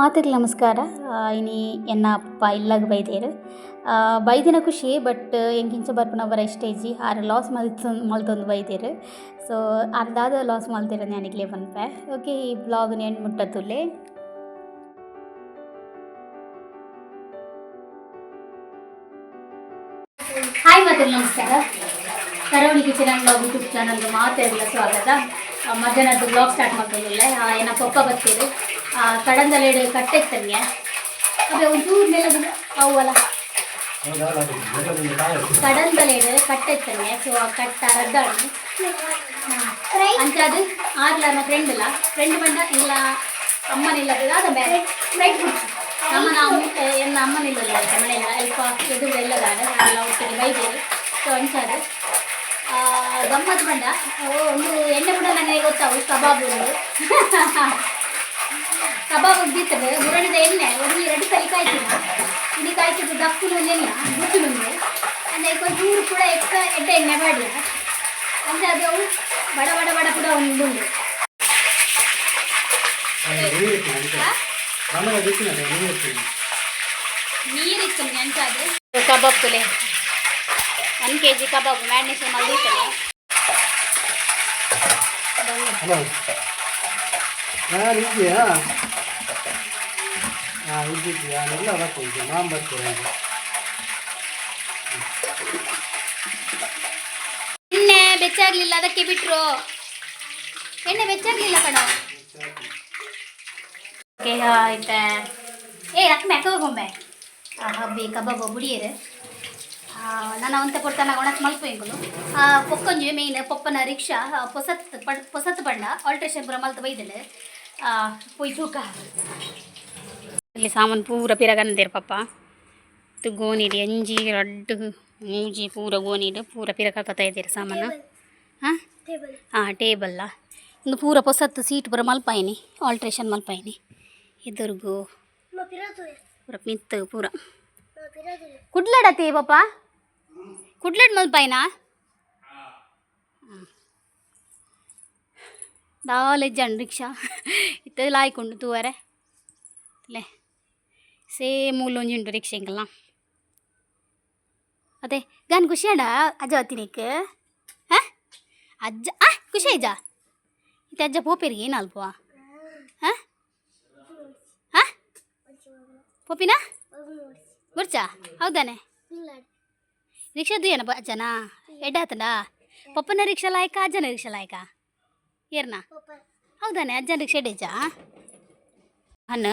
ಮಾತೆರ್ಲ ನಮಸ್ಕಾರ. ಇನಿ ಎನ್ನ ಅಪ್ಪ ಇಲ್ಲಗ್ ಬೈದೆರ್. ಬೈದಿನ ಖುಷಿ, ಬಟ್ ಎಂಕ್ ಇಂಚ ಬರ್ಪುನ ಇಷ್ಟ ಇಜ್ಜಿ. ಆರ್ ಲಾಸ್ ಮಲ್ತೊಂದು ಬೈದೆರ್. ಸೊ ಆರ್ ದಾದ ಲಾಸ್ ಮಲ್ತೆರ್ ಯಾನ್ ಪನ್ಪೆ. ಓಕೆ, ಈ ಬ್ಲಾಗ್ ಎಂಡ್ ಮುಟ್ಟ ತೂಲೆ. ಹಾಯ್ ಮಾತೆರ್ಲ ನಮಸ್ಕಾರ. Karavali kitchen and vlog YouTube ಚಾನಲ್ಗೆ ಮಾತೆರ್ಲ ಸ್ವಾಗತ. ಮಧ್ಯಾಹ್ನದ ಬ್ಲಾಗ್ ಸ್ಟಾರ್ಟ್ ಮಾಡ್ಕೊಂಡಿಲ್ಲ. ಏನ ಪಪ್ಪ ಬತ್ತೀರಿ ಕಡಂದಲೇಡು ಕಟ್ಟೆತ್ತನ್ಗೆ ಅದೇ ಒಂಚೂರು ನೆಲ ಅವಲ್ಲ ಕಡಂದಲೇಡು ಕಟ್ಟೆತ್ತನ್ಗೆ. ಸೊ ಆ ಕಟ್ಟ ರದ್ದಾಡು ಅಂಚ ಅದು ಆರ್ಲ ಫ್ರೆಂಡ್ ಅಲ್ಲ, ಫ್ರೆಂಡ್ ಬಂಡ ಇಲ್ಲ ಅಮ್ಮನಿಲ್ಲ ಅದ ಬೇರೆ ನಮ್ಮನ ಎನ್ನ ಅಮ್ಮನಿಲ್ಲ ಮನೆಯಲ್ಲ ಅಲ್ಪ ಎದುರು ಎಲ್ಲದಾರ ಎಲ್ಲ ಒಟ್ಟಿಗೆ ಬೈದೇರು. ಸೊ ಅಂಚಾದು ಗಮ್ಮತ್ ಬಂಡ ಒಂದು ಎಣ್ಣೆ ಕೂಡ ನನಗೆ ಗೊತ್ತಾವು. ಕಬಾಬ್ ಒಂದು ಕಬಾಬ್ ಬೀತದೆ ಮುರಣಿದ ಎಣ್ಣೆ ಒಂದು ಎರಡು ಸಲ ಕಾಯ್ತಿನ ಇಲ್ಲಿ ಕಾಯ್ತಿದ್ದು ದಪ್ಪುನು ಒಂಜೆನಿಯ ಗುತ್ತುನುಂದು ಅಂದ್ರೆ ಒಂಚೂರು ಕೂಡ ಎಕ್ಸ್ಟ್ರಾ ಎಡ್ಡೆ ಎಣ್ಣೆ ಬಾಡಿಯ. ಅಂದ್ರೆ ಅದು ಅವು ಬಡ ಬಡ ಬಡ ಕೂಡ ಒಂದು ಉಂಡು. ನೀರಿತ್ತು ಅಂಚಾದು ಕಬಾಬ್ ತುಲೆ 1 ಕೆಜಿ ಕಬಾಬ್ ಮ್ಯಾರಿನೇಷನ್ ಮಲ್ದಿತ್ತನೆ. ಹಲೋ, ನಾನು ಇದೆಯಾ? ಹಾಂ, ಇದ್ದಿದ್ದೆ ಎಲ್ಲ ಬರ್ತೀನಿ, ನಾನು ಬರ್ತೇನೆ. ಎಣ್ಣೆ ಬೆಚ್ಚಾಗ್ಲಿಲ್ಲ, ಅದಕ್ಕೆ ಬಿಟ್ರು. ಎಣ್ಣೆ ಬೆಚ್ಚಾಗ್ಲಿಲ್ಲ ಕಣೋ. ಓಕೆ, ಆಯ್ತಾ? ಏ ಅಕ್ಕ ಮ್ಯಾಕ ಹೋಗೊಂಬೆ ಹಬ್ಬಿ ಕಬಾಬ್ ಬುಡಿಯರು. ನಾನು ಅವಂತ ಕೊಡ್ತಾನ ಒಣಸ್ ಮಲ್ಪ ಎಂಕುಲು ಪೊಕ್ಕೊಂಜಿ ಮೇಯ್ನ್ ಪೊಪ್ಪನ ರಿಕ್ಷಾ ಪೊಸತ್ ಪೊಸತ್ ಬಣ್ಣ ಆಲ್ಟ್ರೇಷನ್ ಪೂರ ಮಲ್ತ್ ಬೈದಲು ಪೊಯ್ ತೂಕ. ಇಲ್ಲಿ ಸಾಮಾನು ಪೂರ ಪಿರಗಂದೇರು ಪಪ್ಪ. ಗೋನಿಡು ಎಂಜಿ ರಡ್ಡು ಮೂಜಿ ಪೂರ ಗೋನಿಡು ಪೂರ ಪಿರಕ ಇದ್ದೀರಿ ಸಾಮಾನು. ಹಾಂ ಹಾಂ, ಟೇಬಲ್ಲ ಇಂದು ಪೂರ ಪೊಸತ್ತು ಸೀಟ್ ಪೂರ ಮಲ್ಪಾಯಿನಿ, ಆಲ್ಟ್ರೇಷನ್ ಮಲ್ಪಾಯಿನಿ. ಎದುರ್ಗು ಪೂರ ಮಿತ್ತು ಪೂರ ಕುಡ್ಲಡತಿ ಪಪ್ಪ, ಕುಡ್ಲಡ್ ಮಲ್ಪಾಯಿನಾ? ದಾಲ ಜನ ರಿಕ್ಷಾ ಇತ್ತ ಲಾಯ್ಕೊಂಡು ತೂವರೆ ಲೇ ಸೇಮ್ ಮೂಲೊಂಜಿ ಉಂಟು ರಿಕ್ಷಾ ಎಂಕಲ್ನ. ಅದೇ ಗಾನ್ ಖುಷಿ ಅಡ ಅಜ್ಜ ಅತ್ತಿನಿಕ್. ಹಾಂ ಅಜ್ಜ, ಆ ಖುಷಿ ಆಯ್ಜಾ? ಇತ್ತೆ ಅಜ್ಜ ಪೋಪೇರಿಗೆ ಏನು ಅಲ್ಪ? ಹಾಂ ಹಾಂ, ಪೋಪಿನಾ ಗುರ್ಚಾ? ಹೌದಾನೆ? ರಿಕ್ಷಾ ದುಯ್ಯನ ಅಜ್ಜನ ಎಡ್ಡಾತಂಡ ಪಪ್ಪನ ರಿಕ್ಷಾ ಲಾಯ್ಕ, ಅಜ್ಜನ ರಿಕ್ಷಾ ಲಾಯ್ಕ ಏರ್ನ? ಹೌದಾನೆ? ಅಜ್ಜನ ರಿಕ್ಷಾ ಎಡ್ಡೆಜಾ ಅನ್ನ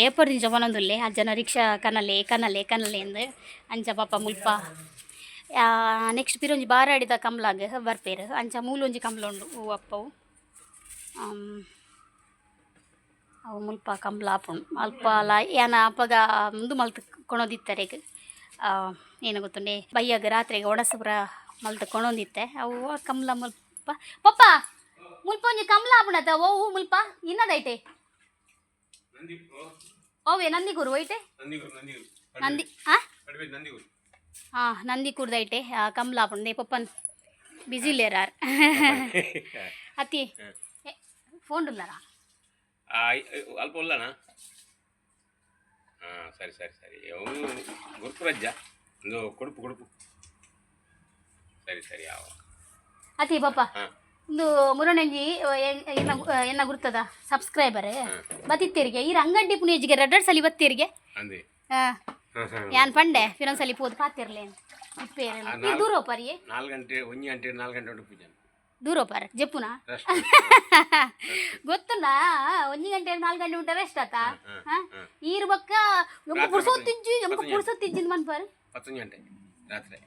ಏಪರ್ ದಿಂಚ ಪನೊಂದುಲ್ಲೆ ಅಜ್ಜನ ರಿಕ್ಷಾ ಕನಲೆ ಕನಲೆ ಕನಲೆ ಎಂದ್. ಅಂಚ ಪಾಪ ಮುಲ್ಪ ನೆಕ್ಸ್ಟ್ ಪಿರೊಂಜಿ ಬಾರಾಡಿದ ಕಮ್ಲಾಗ್ ಬರ್ಪೇರು. ಅಂಚ ಮೂಲೊಂಜಿ ಕಂಬ್ಲ ಉಂಡು. ಹೂ ಅಪ್ಪವು ಅವು ಮುಲ್ಪ ಕಂಬ್ಲ ಆಪುಂಡು. ಅಲ್ಪ ಯಾನ ಅಪಗ ಉಂದು ಮಲ್ತ್ ಕೊಣೊದಿತ್ತರೆಗ್ ಏನು ಗೊತ್ತುಂಡೆ, ಬಯ್ಯಗ್ ರಾತ್ರೆಗ್ ಒಣಸು ಪೂರ ಮಲ್ತ್ ಕೊಣೊಂದಿತ್ತೆ. ಅವು ಕಂಬ್ಲ ಮುಲ್ಪ ಪಪ್ಪ ಮುಲ್ಪ ಒಂಜಿ ಕಂಬ್ಲ ಆಪುಂಡತ. ಓ ಮುಲ್ಪ ಇನ್ನದೈತೆ ಓವೆ ನಂದಿಕೂರು ಒಯ್ಟೆ ನಂದಿ. ಹಾಂ ಹಾಂ, ನಂದಿಕೂರ್ದೈಟೆ ಕಂಬ್ಲ ಆಪುಂಡು. ಪಪ್ಪನ್ ಬಿಜಿ ಇಲ್ಲೇರಾರ್ ಅತ್ತಿ ಫೋನ್ ಉಲ್ಲರಾ? ಅಲ್ಪ ಉಲ್ಲನಾ? ಹಾಂ, ಸರಿ ಸರಿ ಸರಿ. ಅವನು ಗುರುಪುರಜ್ಜ ಒಂದು ಕೊಡುಪು ಕೊಡುಪು. ಸರಿ ಸರಿ, ಯಾವ ಅತಿ ಪಾಪ. ಒಂದು ಮುರುಣಂಜಿ ಎನ್ನ ಎನ್ನ ಗುರ್ತದ ಸಬ್ಸ್ಕ್ರೈಬರ್ ಬತ್ತಿತ್ತೇರಿಗೆ. ಈ ರಂಗಡ್ಡಿ ಪುಣೇಜಿಗೆ ರಡ್ಡಡ್ ಸಲಿ ಬತ್ತೀರಿಗೆ. ಹಾಂ, ಯಾನ್ ಪಂಡೆ ಫಿರೊಂದ್ಸಲಿ ಪೋದು ಪಾತಿರ್ಲೆ ಅಂತ ಇಪ್ಪೇರೆ. ಈ ದೂರ ಹೋಪಾರಿಯೇ? 4 ಗಂಟೆ, 1 ಗಂಟೆ, 4 ಗಂಟೆ ಉಂಟು ಪೂಜೆ. ದೂರ ಹೋಪಾರ ಜಪ್ಪುನ ಗೊತ್ತುಂಡ. 1 ಗಂಟೆ 4 ಗಂಟೆ ಉಂಟ ರೆಸ್ಟ್ ಆತ. ಈರು ಬಕ್ಕ ಎಂಕ ಪುರ್ಸೊತ್ತಿಜ್ಜಿ, ಎಂಕ ಪುರ್ಸೊತ್ತಿಜ್ಜಿ ಮನ್ಪಾರು. 10 ಗಂಟೆ ರಾತ್ರಿ.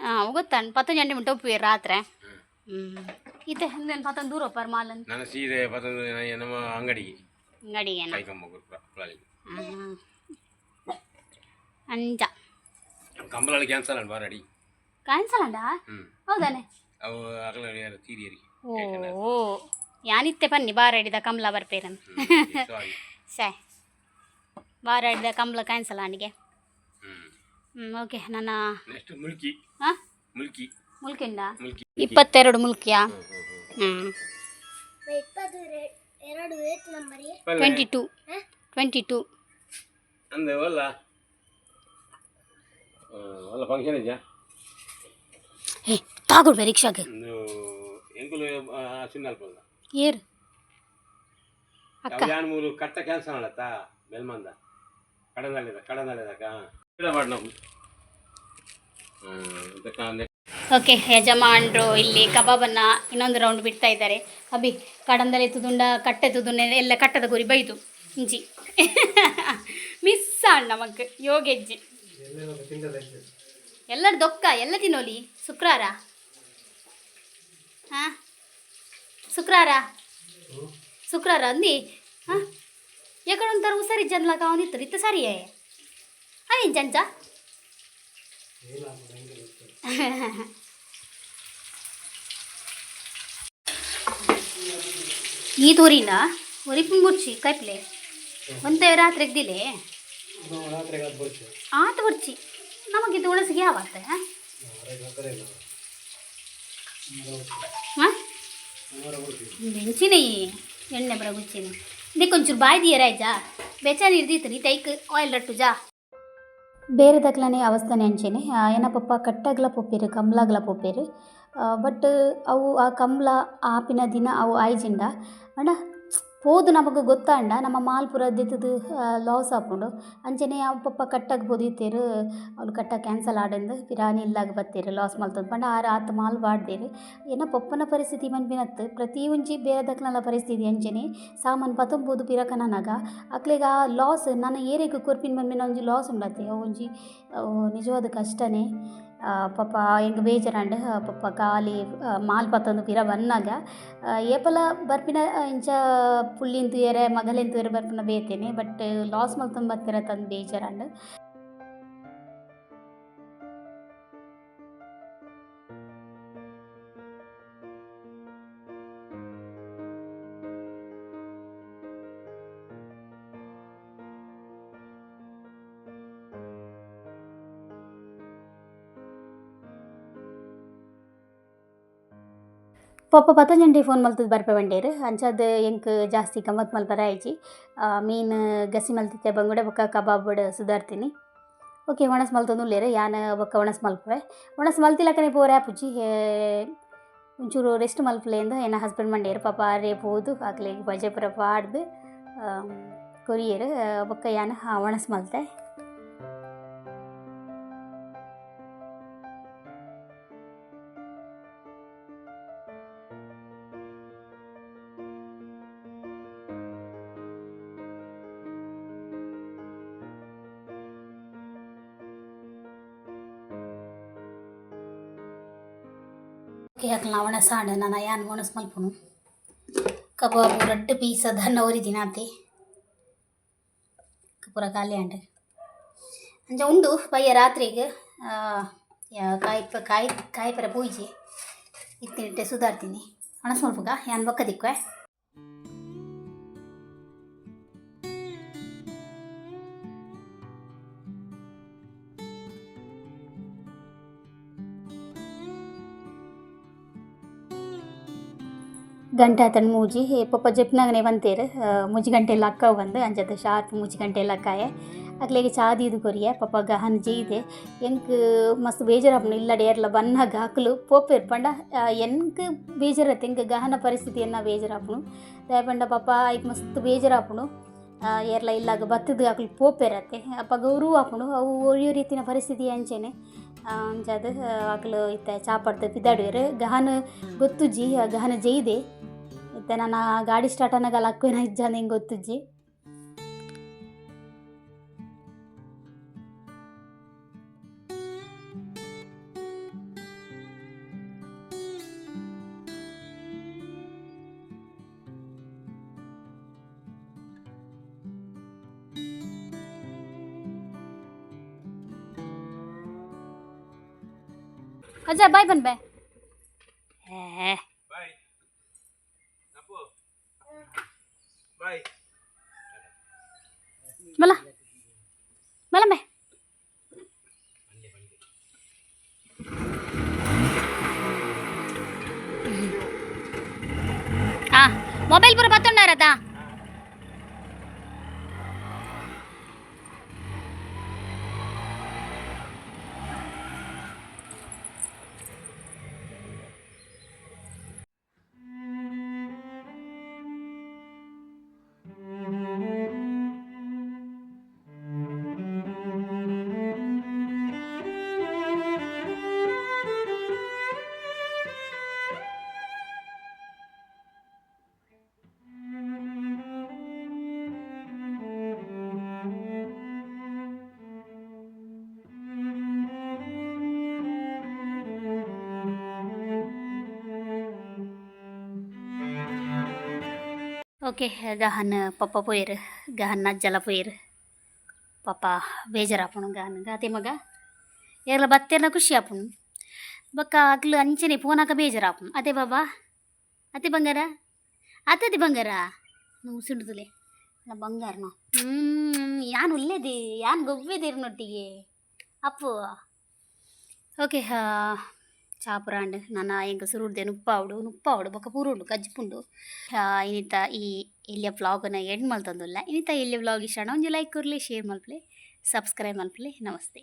ಹಾಂ, ಗೊತ್ತಾನ್ 10 ಗಂಟೆ ಉಂಟು ಒಪ್ಪುವೆ ರಾತ್ರಿ. ಹ್ಞೂ, ಇತ್ತೆ ಇಂದೇನು ಪತ್ತೊಂದು ದೂರ ಹೋಪಾರ ಮಾಲನ್. ನಾನು ಸೀರೆ ಪತ್ತೊಂದು ನಮ್ಮ ಅಂಗಡಿಗೆ. ಅಂಗಡಿಗೆ. ಕೈಕಂಬ ಗುರುಪುರ ಕುಳಾಲಿಗೆ. ಅಂಚ. ಕಂಬಳಲ್ಲಿ ಕ್ಯಾನ್ಸಲ್ ಅಣ್ಣ ಬಾರಡಿ. ಕ್ಯಾನ್ಸಲ್ ಅಂಡ? ಹೌದಾನೆ? ಅವು ಅಗಲ ತೀರಿಯರಿಗೆ. ಓ, ಯಾನಿತ್ತೆ ಬನ್ನಿ ಬಾರಾಡಿದ ಕಮಲ ಬರ್ಪೇರನ್. ಸೇ, ಬಾರಾಡಿದ ಕಮಲ ಕ್ಯಾನ್ಸಲ್ ಆಂಡಿಗೆ. ಹ್ಞೂ, ಓಕೆ, ನನ್ನ ನೆಕ್ಸ್ಟ್ ಮುಲ್ಕಿ. ಹಾಂ. ಮುಲ್ಕಿ. ಮುಲ್ಕಿಂಡ. ಮುಲ್ಕಿ. 22 ಮುಲ್ಕಿಯಾ? ಹ್ಞೂ. ಎರಡು ಏಟ್ ನಂಬರ್. 22, 22. ಅಂದೆ ಒಲ್ಲ ಒಲ್ಲ ಫಂಕ್ಷನ್ ಇದ್ಯಾ? ಹೇ, ತಾಗುಡ್ಬೆ ರಿಕ್ಷಾಗೆ. ಒಂದು ಎಂಕುಲು ಚಿನ್ನಲ್ಪಲ್ಲ. ಏರು ಅಕ್ಕ? ಯಾನ್ ಮೂರು ಕಟ್ಟ ಕೆಲಸ ಮಾಡತ್ತಾ ಬೆಲ್ಮಂದ ಕಡನಲ್ಲಿದ ಕಡನಲ್ಲಿದಕ್ಕ ಗಿಡ ಮಾಡಿ ನಾವು. ಓಕೆ, ಯಜಮಾನ್ರು ಇಲ್ಲಿ ಕಬಾಬನ್ನು ಇನ್ನೊಂದು ರೌಂಡ್ ಬಿಡ್ತಾ ಇದ್ದಾರೆ. ಅಭಿ, ಕಡಂದಲ್ಲಿ ತುದುಂಡ ಕಟ್ಟೆ ತುದುಂಡ ಎಲ್ಲ ಕಟ್ಟದ ಗುರಿ ಬೈದು ಇಂಚಿ ಮಿಸ್ ಅಣ್ಣ ಮಕ್ ಯೋಗೆಜ್ಜಿ. ಎಲ್ಲ ತಿಂದದ. ಎಲ್ಲರ ದೊಕ್ಕ ಎಲ್ಲ ತಿನ್ನೋಲಿ. ಶುಕ್ರಾರ, ಹಾಂ, ಶುಕ್ರಾರ, ಶುಕ್ರಾರ ಅಂದಿ. ಹಾಂ, ಎಕಡೆ ಒಂಥರ ಹುಷಾರಿ ಜನ್ಲಾಗ ಅವನಿತ್ತು ಇತ್ತು ಸರಿಯೇ ಅದೇನು ಜಂಜ. ಈ ತೋರಿನ ಒರಿಪು ಮುರ್ಚಿ ಕಾಯ್ಪ್ಲೆ ಒಂದೇ ರಾತ್ರಿಗೆ ದಿಲೆ. ರಾತ್ರಿಗೆ ಅದು ಬರ್ತೀವಿ. ಆತ ಬರ್ಚಿ ನಮಗಿದ್ದು ಉಣಸಿಗೆ ಯಾವತ್ತೆ? ಹಾಂ. ಹಾಂ, ಬೆಂಚಿನ ಎಣ್ಣೆ ಬರ ಗುಚ್ಚಿನ ಇದಕ್ಕೊಂಚೂರು ಬಾಯಿ ದಿಯರ ಆಯ್ತಾ? ಬೆಚ ನೀರು ತೈಕ್ ಆಯಿಲ್ ರಟ್ಟು ಜಾ. ಬೇರೆ ದಕ್ಲನೆ ಅವಸ್ಥಾನೆ ಅಂಚೆನೆ. ಏನ ಪಪ್ಪ ಕಟ್ಟಗ್ಲ ಪೋಪೆರ್, ಕಂಬ್ಲಾಗ್ಲ ಪೋಪೆರ್. ಬಟ್ ಅವು ಆ ಕಂಬ್ಲ ಆಪಿನ ದಿನ ಅವು ಆಯ್ಜಿಂಡ ಪಂಡ ಪೋದು ನಮಗೆ ಗೊತ್ತಾಂಡ ನಮ್ಮ ಮಾಲ್ ಪೂರ ದೆತ್ತುದು ಲಾಸ್ ಆಪುಂಡು. ಅಂಚೆನೆ ಅವು ಪಪ್ಪ ಕಟ್ಟಗ್ ಪೋದಿತ್ತೆರ್, ಅವ್ಲು ಕಟ್ಟ ಕ್ಯಾನ್ಸಲ್ ಆಡೆಂದು ಪಿರಾನಿ ಇಲ್ಲಾಗ ಬತ್ತೆರ್. ಲಾಸ್ ಮಲ್ತೊಂದು ಪಂಡ ಆರ್ ಆತ್ ಮಾಲ್ ಪಾಡ್ದೆರ್. ಎನ್ನ ಪೊಪ್ಪನ ಪರಿಸ್ಥಿತಿ ಪನ್ಪಿನತ್ ಪ್ರತಿ ಒಂಜಿ ಬೇರೆದಕ್ಲೆನ ಪರಿಸ್ಥಿತಿ ಅಂಚೆನೆ. ಸಾಮಾನು ಪತೊಂದು ಪಿರ ಕನನಗ ಅಕ್ಲೆಗ್ ಆ ಲಾಸ್ ನನ ಏರೆಗ್ ಕೊರ್ಪಿನ ಪನ್ಪಿನ ಒಂಜಿ ಲಾಸ್ ಉಂಡತೆ. ಅವು ಒಂಜಿ ನಿಜವಾದ ಕಷ್ಟನೇ. ಪಾಪ ಎಂಕ್ ಬೇಜಾರಾಂಡ್. ಪಪ್ಪ ಖಾಲಿ ಮಾಲ್ ಪತ್ತೊಂದು ಪಿರ ಬನ್ನಗ ಏಪಲ ಬರ್ಪಿನ ಇಂಚ ಪುಲ್ಲಿನ್ ತೂಯೆರೆ ಮಗಲೆನ್ ತೂಯೆರೆ ಬರ್ಪಿನ ಬೇತೆನೆ. ಬಟ್ ಲಾಸ್ ಮಲ್ತೊಂದು ಬತ್ತೆರ್ ತಂದು ಬೇಜಾರಾಂಡ್. ಪೊಪ್ಪ ಪತಂಜಂಡಿ ಫೋನ್ ಮಲ್ತದ್ ಬರ್ಪೆ ಬಂಡೇರು. ಅಂಚಾದ್ ಎಂಕ್ ಜಾಸ್ತಿ ಗಮ್ಮತ್ ಮಲ್ಪರೆ ಆಯ್ಜಿ. ಮೀನ್ ಗಸಿ ಮಲ್ತಿತ್ತೆ ಬಂಗುಡೆ ಬೊಕ್ಕ ಕಬಾಬ್ ಸುಧಾರ್ತೀನಿ. ಓಕೆ, ಒಣಸ್ ಮಲ್ತೊಂದು ಉಲ್ಲೆರ್. ಯಾನ್ ಬೊಕ್ಕ ಒಣಸ್ ಮಲ್ಪುವೆ. ಒಣಸ್ ಮಲ್ತಿಲಕನೆ ಪೋರೆ ಆಪುಜಿ. ಒಂಚೂರು ರೆಸ್ಟ್ ಮಲ್ಪುಲೆ ಅಂದ್ ಎನ್ನ ಹಸ್ಬೆಂಡ್ ಮಂಡೇರು. ಪಾಪ ಆರೇ ಪೋದು ಅಕ್ಲೆಗ್ ಬಜೆ ಪೂರ ಪಾಡ್ದು ಕೊರಿಯೆರ್. ಬೊಕ್ಕ ಯಾನ್ ಒಣಸ್ ಮಲ್ತೆ. ಅಕ್ಲ್ನ ಒಣಸ್ ಆಂಡ್. ನನ ಯಾನ್ ಒಣಸ್ ಮಲ್ಪುನು. ಕಬಾಬು ರಡ್ಡ್ ಪೀಸ್ ಧನ್ನ ಒರಿದಿನ ಆತೆ ಪೂರ ಖಾಲಿ ಆಂಡ್. ಅಂಚ ಉಂಡು ಬಯ್ಯ ರಾತ್ರಿಗೆ ಕಾಯಿ ಕಾಯಿ ಕಾಯಿ ಪರ ಪೂಜಿ ಇತ್ತಿನಿಟ್ಟೆ ಸುಧಾರ್ತೀನಿ. ಒಣಸ್ ಮಲ್ಪುಗ ಯಾನ್ ಬೊಕ್ಕ ದಿಕ್ಕುವೆ. ಗಂಟೆ ಆತಂಡ್ ಮೂಜಿ. ಪೊಪ್ಪ ಜೆಪ್ನಾಗನೆ ಬಂತೇರು. 3 ಗಂಟೆ ಅಕ್ಕ ಬಂದು ಅಂಚದ ಶಾರ್ಪ್ 3 ಗಂಟೆ ಲಕ್ಕಾಯೆ. ಅಕ್ಲೆಗ್ ಚಾ ದೀದ್ ಕೊರಿಯೆ. ಪಪ್ಪ ಗಹನ್ ಜೈದೆ. ಎಂಕ್ ಮಸ್ತ್ ಬೇಜಾರಾಪುಂಡು ಇಲ್ಲಡೆ ಏರ್ಲ ಬನ್ನಗ ಅಕ್ಲು ಪೋಪೆರ್ ಪಂಡ ಎಂಕ್ ಬೇಜಾರತ್ತೆ. ಎಂಕ್ ಗಹನ ಪರಿಸ್ಥಿತಿ ಎನ್ನ ಬೇಜಾರಾಪುಂಡು. ದಾಯೆ ಪಂಡ ಪಪ್ಪ ಐಕ್ ಮಸ್ತ್ ಬೇಜಾರಾಪುಂಡು. ಏರ್ಲ ಇಲ್ಲಾಗ ಬತ್ತುದು ಅಕ್ಲು ಪೋಪೆರತ್ತೆ ಅಪಗ ಉರು ಆಪುಂಡು. ಅವು ಒರಿಯೊ ರೀತಿನ ಪರಿಸ್ಥಿತಿ ಅಂಚೆನೆ. ಅಂಚಾದ್ ಅಕ್ಲು ಇತ್ತೆ ಚಾ ಪಡ್ದು ಪಿದಾಡುವೆರ್. ಗಹನ ಗೊತ್ತುಜ್ಜಿ, ಗಹನ ಜೈದೆ. ಇತ್ತೆ ನನ ಗಾಡಿ ಸ್ಟಾರ್ಟ್ ಆನಗ ಲಕ್ಕುವೆನ ಇಜ್ಜಾಂದ್ ಎಂಕ್ ಗೊತ್ತುಜ್ಜಿ. ಅಜ್ಜ ಬಾಯ್ ಬನ್ಬೆ. ಬಾಯ್ ಅಪ್ಪು, ಬಾಯ್. ಬಲ ಬಲಂಬೆ. ಹಾಂ, ಮೊಬೈಲ್ ಪೂರ ಬತ್ತೊಂಡಾರತಾ. ಓಕೆ, ಗಹನ್ ಪಪ್ಪ ಪೋಯೆರ್, ಗಹನ್ ಅಜ್ಜಲ ಪೋಯೆರ್. ಪಾಪ ಬೇಜಾರಾಪುಂಡು ಗಹನ್ ಗಾತೆ ಮಗ. ಏರ್ಲ ಬತ್ತೆರ್ನ ಖುಷಿ ಆಪುಂಡು. ಬೊಕ್ಕ ಅಕ್ಲು ಅಂಚನೆ ಪೋನಾಕ ಬೇಜಾರಾಪುಂಡು. ಅದೇ ಬಾಬಾ, ಅತ್ತೆ ಬಂಗಾರ, ಅತ್ತದಿ ಬಂಗಾರ ಉಸುಂಡುದುಲೆ ಬಂಗಾರನ. ಯಾನ್ ಉಲ್ಲೇದಿ, ಯಾನ್ ಗೊಬ್ಬೆದಿರ್ನೊಟ್ಟಿಗೆ ಅಪ್ಪು. ಓಕೆ, ಚಾಪುರಾಂಡ್ ನನ ಎಂಕ್ ಸುರುಡ್ದೆ ನುಪ್ಪಾವಡು ನುಪ್ಪಾವಡು ಬೊಕ್ಕ ಪೂರ ಉಂಡು ಕಜ್ಪುಂಡು. ಇನಿತ ಈ ಎಲ್ಯ ವ್ಲಾಗನ್ನು ಎಂಡ್ ಮಲ್ತೊಂದುಲ್ಲ. ಇನಿತ ಎಲ್ಯ ವ್ಲಾಗ್ ಇಷ್ಟ ಆಂಡ ಒಂಜಿ ಲೈಕ್ ಕೊರ್ಲೆ, ಶೇರ್ ಮಲ್ಪಲೆ, ಸಬ್ಸ್ಕ್ರೈಬ್ ಮಲ್ಪಲೆ. ನಮಸ್ತೆ.